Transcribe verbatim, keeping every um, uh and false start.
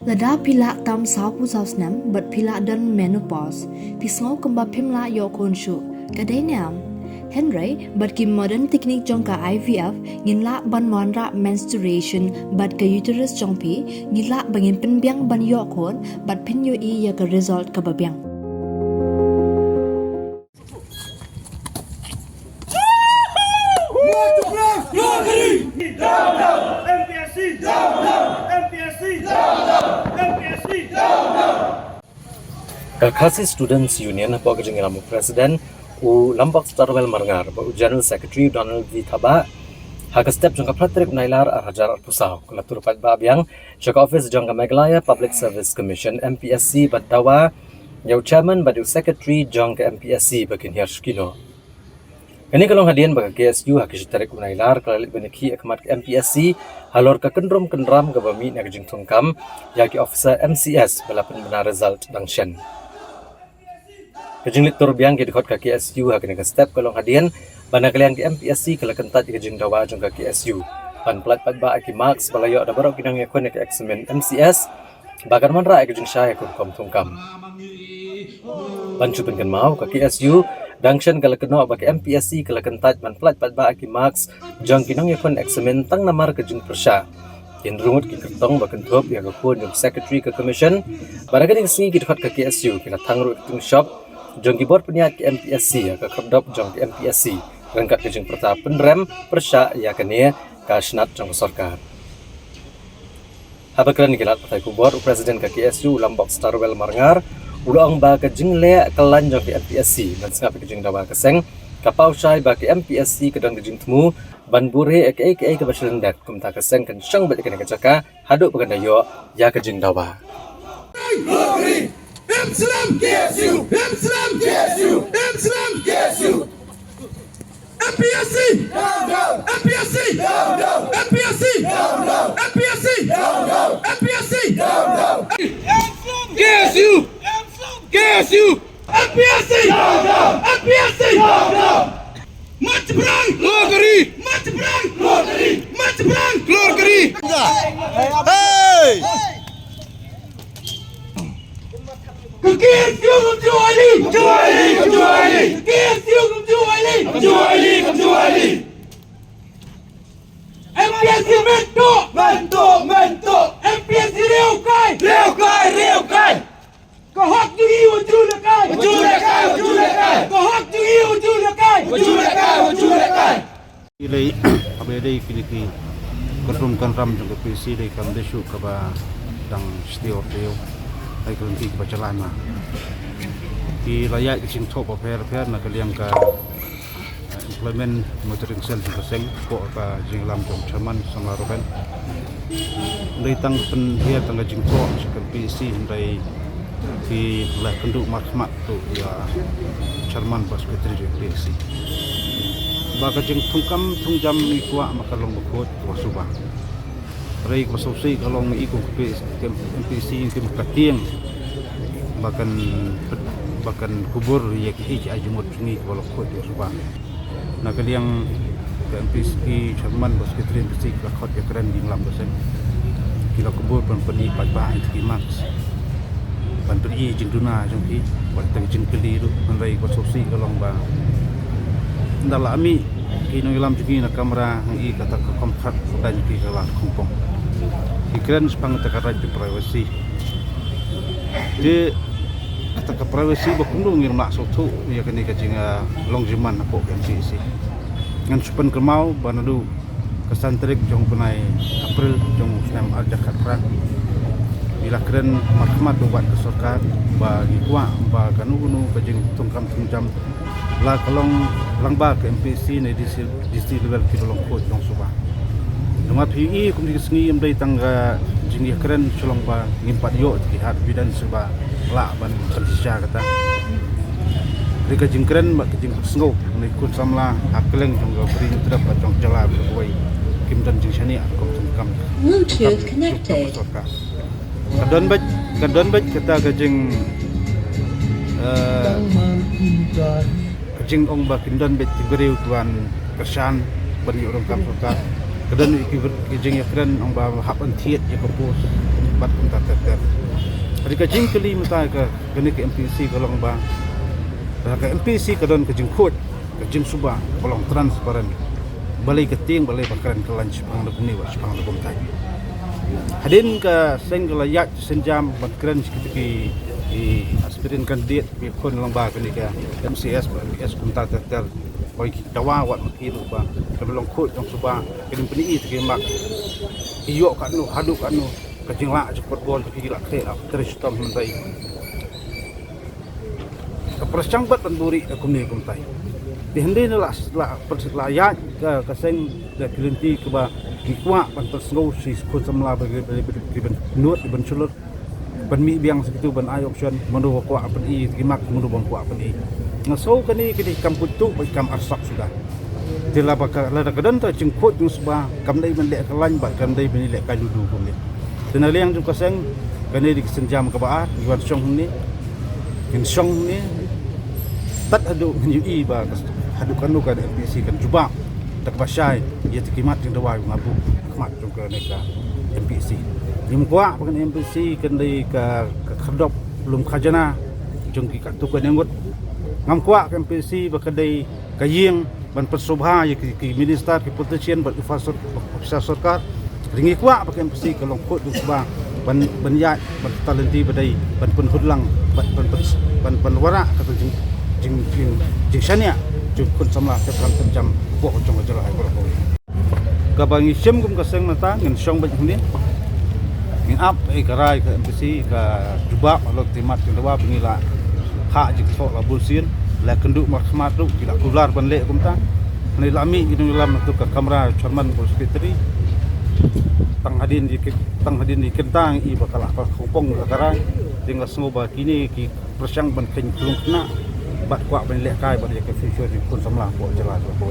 Lada phi lah tam sawphew saw snem bad phi lah don menopause, phi sngew kumba phim lah ïoh khun shuh, ka dei ne em? Hynrei bad ki modern technique jong ka I V F, ngin lah ban wanrah menstruation bad ka uterus jong phi, ngin lah ba ngin pynbiang ban ïoh khun bad phin ïohi ïa ka result kaba biang. Ka Khasi Students Union hapoh ka jingïalam u President u Lambok Starwell Marngar bad u General Secretary u Donald V Thabah, ha ka step jong ka phra tarik u Nailar ar hajar arphew saw, ka la tur paidbah biang sha ka office jong ka Meghalaya Public Service Commission, M P S C, bad dawa ïa u Chairman bad u Secretary jong ka M P S C ba kin hiar shuki noh. Kane ka long hadien ba ka K S U ha ka shi tarik u Nailar ka la leit ban ïakhih ha khmat ka M P S C halor ka kyndrum kyndram kaba mih na ka jingthungkam ïa ki officer M C S ba la pynbna result dang shen. Ka jingleit tur biang ki dkhot ka K S U ha kane ka step ka long hadien ba na ka liang ka M P S C ka la kyntait ïa ka jingdawa jong ka K S U ban pyllait paidbah ïa ki marks ba la ïoh da baroh ki nongïakhun ïa ka eksamin M C S ba kan wanrah ïa ka jingshai ha ka rukom thungkam. Ban shu pynkynmaw, ka K S U dang shen ka la kynnoh ba ka M P S C ka la kyntait ban pyllait paidbah ïa ki marks jong ki nongïakhun eksamin tang namar ka jingpyrshah kin rung ngut ki kyrtong ba kynthup ïa ka khun jong u Secretary ka Commission. Bad ha kane ka sngi ki dkhot ka K S U ki la thang ruh ïa ka tyngshop jong ki bor pynïaid ka M P S C ïa ka khyrdop jong ka M P S C ryngkat ka jingpyrta pynrem pyrshah ïa kane ka shnat jong ka sorkar. Haba kren ïa ki lad pathai khubor, u President ka K S U u Lambok Starwell Marngar u la ong ba ka jingleh kyllain jong ka M P S C ban sngap ïa ka jingdawa ka seng ka paw shai ba ka M P S C ka don ka jingthmu ban buhrieh ïa kaei kaei kaba shlyndet, kumta ka seng kan shong beit ïa kane ka jaka haduh ba kan da ïoh ïa ka jingdawa. M P S C! Down, down! M P S C! Down, down! M P S C! Down, down! M P S C! Down, down! M P S C! Down, down! K S U! K S U! M P S C! Down, down! M P S C! Down, down! Mat jingpyrshang! Kloi ka ri! Mat jingpyrshang! Kloi ka ri! Mat jingpyrshang! Kloi ka ri! Hey! Ka K S U kam ju aili! Kam ju aili! Kam ju aili! Ka K S U kam ju aili! Kam ju aili! Kam ju aili! M P S C mynta! Mynta! Mynta! M P S C riewkai! Riewkai! Riewkai! Ka hok jong ngi wat ju lehkai! Wat ju lehkai! Wat ju lehkai! Ka hok jong ngi wat ju lehkai! Wat ju lehkai! Wat ju lehkai! Ki lei, haba ïadei kine ki kyndrum kyndram jong ka P S C dei kam dei shuh kaba dang shtiew shtiew. Ai ka lynti kaba jlan na. Ki la ïaid ki jingthoh bapher bapher na ka liang ka, eh, Employment Monitoring Cell jong ka seng, hapoh ka jingïalam jong Chairman Samla Rubin. Dei tang pynhiar tang ka jingthoh sha ka P S C, hynrei ki la kynduh markhmat ruh ïa Chairman bad Secretary jong ka P S C ba ka jingthungkam thungjam ngi kwah ma ka long bakhuid kaba suba. Hynrei kaba sngewsih ka long i kum ka P S C, ka M P S C ka tieng ba kan, ba kan kubur ïa kiei kiei ki jingmut jong ngi kaba long khuid kaba suba. Na ka liang ka M P S C, Chairman bad Secretary M P S C ki la khot ïakren jingïalam ka seng. Ki la kubur ban pyni paidbah ïa ki marks, ban pyni jingduna jong ki, bad tang jingkylli ruh, hynrei kaba sngewsih ka long ba ynda la mih ki nongïalam jong ngi na kamra, ngi i kata ka khongkhat ka dang ki ka la khongpong. Ki kren shaphang kata ka right to privacy. Te kata ka privacy ba kumno ngim lah sngewthuh ïa kane ka jing, ah, long jingman hapoh ka M P S C. Ngan shu pynkynmaw ba naduh ka san tarik jong u bnai April jong u snem ar hajar khatphra, ngi la kren markhmat bad ka sorkar ba ngi kwah ba kano kano ka jingthungkam thungjam, la ka long lyngba ka M P S C ne D C, D C level, ki ba long khuid long suba. Namar phi i kum ki sngi ym dei tang ka jingïakren shalong ba ngim pat ïoh ki hard evidence ba lah ban pynshisha kata. Dei ka jingkren bad ka jingsngew na ki khun samla ha kylleng jong ka Bri Hynñiewtrep bad jong ka jylla kawei, kim don jingshaniah kum thungkam. Bluetooth connected. Sorkar. Ka don beit, ka don beit kata ka jing, eh, ka jingong ba kin don beit ki briew kiban kyrshan ban ïoh rukom kam sorkar. Ka don ki br-, ki jingïakren ong ba hap ban thied ïa ka post. bad kumta ter ter. Hynrei ka jingkylli mynta ka kane ka MPC ka long ba, da ka MPC ka don ka jingkhuid, ka jingsuba, ka long transparent. Balei ka tieng, balei ba kren ka lain shaphang da kumne bad shaphang da kumtai. Hadien ka seng ka la ïaid synjam ban kren sha kita ki, ki aspirant candidate, ki khun lyngba kane ka MCS bad MPS kumta ter ter. Hoi ki dawa wat ma ki ruh ba, ka long khuid jong suba, ki dang pyni ïa ki mak. Ïoh katno, haduh katno, ka jinglah jingpynbor ki la khleh la trei shitom hynrei. Ka pyrshang bad ban buhrieh da kumne kumtai. Te hynrei na la, la, la ïaid ka, ka seng da ki lynti kaba ngi kwah ban pynsngew sha ki khun samla ba ki, ba ki, ba ki ban nud, ban shlur, ban mih biang sha kitu, ban ai option, mano ba kwah pyni ki mak, mano ba kwah pyni. Nga sngew kane ka dei kam kut tu, ba kam arsap suda. Te lada ka, lada ka don ta jingkhuid jingsuba, kam dei ban leh ka lain bad kam dei ban leh ka ludu kumne. Te na liang jong ka seng, kane dei ka synjam kaba ar, ngi wan shong hangne. Ngin shong hangne. Tad haduh ngin ïohi ba ka, haduh katno ka MPC kan jubab da kaba shai ïa ki mat jingdawa jong nga, buh khmat jong kane ka MPC. Ngim kwah ba kane MPC kan dei ka, ka khyrdop lum khajana jong ki katto katne ngut. Ngam kwah ka MPC ba ka dei ka ïing ban pynsngewbha ïa ki, ki minister, ki politician bad officer, officer sorkar. Hynrei ngi kwah ba ka MPC ka long khuid jingsuba ban, ban ïaid bad ka lynti ba dei ban pynhud lang, ban, ban, ban, ban, ban wanrah kata jing, jing, jing, jingshaniah jong ki khun samla, kata kam jam, hapoh jong ka jylla baroh kawei. Kaba ngi shim kum ka seng mynta, ngin shong beit hangne. Ngin ap ïa ka rai ka MPC, ka jubab halor ki mat jingdawa ba ngi la khah jingthoh la bunsien, la kynduh markhmat ruh ki la kular ban leh kumta. Hangne la mih ki nongïalam na tu ka kamra chairman bad secretary. Tang hadien ïa ki, tang hadien ïa ki kyntang ïa ba ka la ka khongpong la ka rai. Te nga sngew ba kine ki pyrshang ban kheiñ khlung khynnah bad kwah ban lehkai bad ïa ka future jong ki khun samla hapoh jylla jong ka.